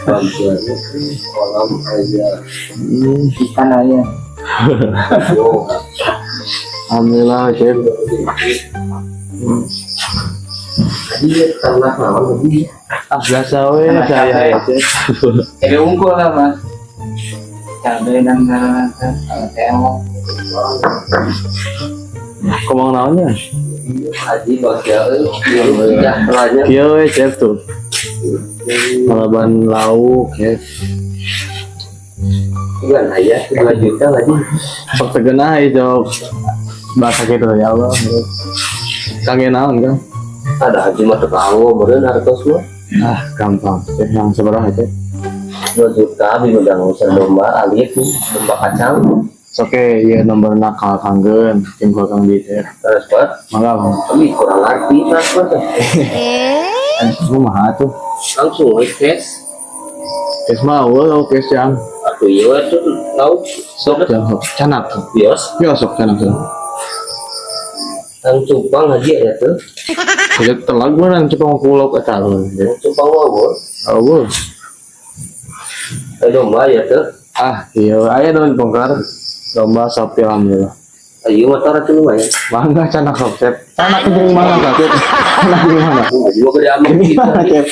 Bantuannya kolam aja. Ikan aja. Oh, Alhamdulillah, Cep. Jadi ternak naon tadi? Ah, biasa we Ternak saya cabe. Ya, Cep. Cabe unggul lah, Mas. Cabe dan kalau tewok. Komang naonnya? Haji bagja euy, sejahteranya. Kieu we, Cep, tuh. Malaban lauk ya. Bukan aya 2 juta lagi. Sok tegenah ieu jok. Bahasa gitu ya Allah. Kangge naon kan? Ada haji mah teu kanggo meureun hartos mah. Ah, gampang. Cep, yang seberapa, Cep? 2 juta abi udah usah domba alit nih, domba kacang. Oke, iya nomor nakal kanggeun, tim kang di teh. Transfer. Mangga, Bang. Tapi kurang ngerti transfer teh. Kumaha tuh? Langsung we cash. Cash mah eueuh cash jang. Atuh ieu we tuh lauk. Sok jang sok canak. Bios. Yo sok canak sok. Ang cupang haji ya tuh. Jadi telag mah cupang kulok eta lho. Cupang mah eueuh. Eueuh. Eh, domba ya tuh. Ah, iya aya daun bongkar. Domba sapi alhamdulillah. Ayo motor itu lumayan. Mangga canak sok, Cep. Canak jeung mana, Cep? Canak jeung mana? Haji mah gede amat gitu. Gimana, Cep?